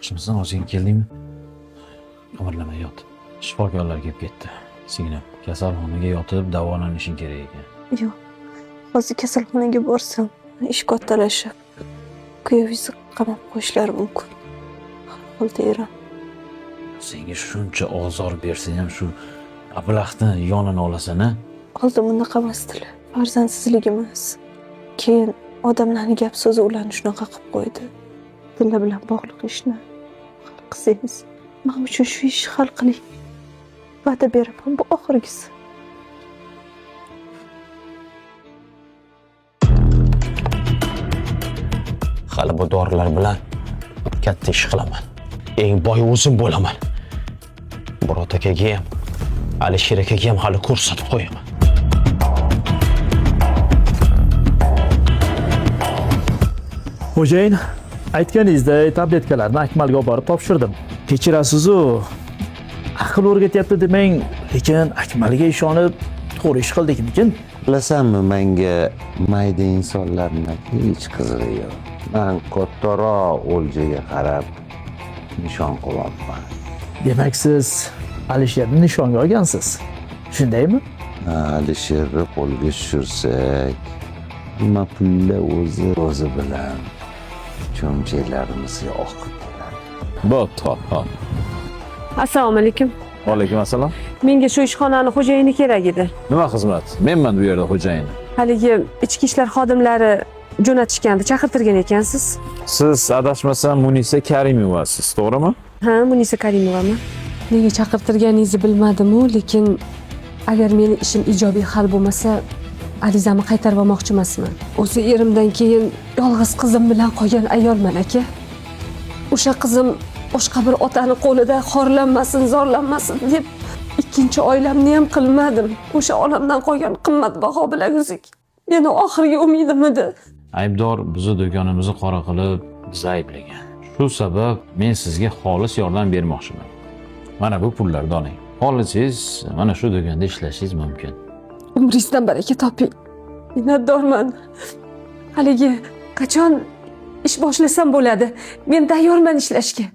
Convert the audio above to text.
Yaxshimisan, o'zing keldingmi? Qimirlamay yot. Shifokorlar kelib ketdi. Singlim, kasalxonaga yotib davolanishing kerak ekan. Yo'q. Hozir kasalxonaga borsam, ish kattalashib, kuyovingizni qamab qo'yishlari mumkin. Har holda erim. Senga shuncha ozor bersa ham shu ablahni yonini olasan, a? Oldin bunaqa emasdilar. Farzandsizligimiz. Keyin odamlarning gap so'zi ularni shunaqa qilib qo'ydi. Tilla bilan bog'liq ishni hal qilsangiz, men uchun shu ishni hal qiling. Va'da beraman, bu oxirgisi. Hali bu dorilar bilan katta ish qilaman. Eng boy o'zim bo'laman. Murod akaga ham, Alisher akaga ham hali ko'rsatib qo'yaman. Xo'jayin, aytganingizdek tabletkalarni Akmalga olib borib topshirdim. Kechirasiz-u, aql o'rgatyapti demang, lekin Akmalga ishonib to'g'ri ish qildikmikin? Bilasanmi, menga mayda insonlarni hech qizig'i yo'q. Man kattaroq o'ljaga qarab nishon qilyapman. Demak, siz Alisherni nishonga olgansiz. Shundaymi? Alisherni qo'lga tushirsak, hamma pullar o'zi o'zi bilan cho'nchaklarimizga oqib keladi. Bo'pti, hop, hop. Assalomu alaykum. Alaykum assalom. Menga shu ishxonani xo'jayini kerak edi. Nima xizmat? Menman bu yerda xo'jayini. Haligi ichki ishlar xodimlari jo'natishgandi, chaqirtirgan ekansiz. Siz adashmasam Munisa Karimovasiz, to'g'rimi? Ha, Munisa Karimovami? Nega chaqirtirganingizni bilmadim-u, lekin agar meni ishim ijobiy hal bo'lmasa, arizamni qaytarib olmoqchi emasman. O'zi erimdan keyin yolg'iz qizim bilan qolgan ayolman aka. O'sha qizim boshqa bir otani qo'lida xorlanmasin, zorlanmasin deb ikkinchi oilamni ham qilmadim. O'sha onamdan qolgan qimmatbaho bilaguzik meni oxirgi umidim edi. Aybdor bizni do'konimizni qora qilib, bizni ayblagan. Shu sabab men sizga xolis yordam bermoqchiman. Mana bu pullarni oling. Xohlasangiz mana shu do'konda ishlashingiz mumkin. Umringizdan baraka toping. Minnatdorman. Haligi qachon ish boshlasam bo'ladi? Men tayyorman ishlashga.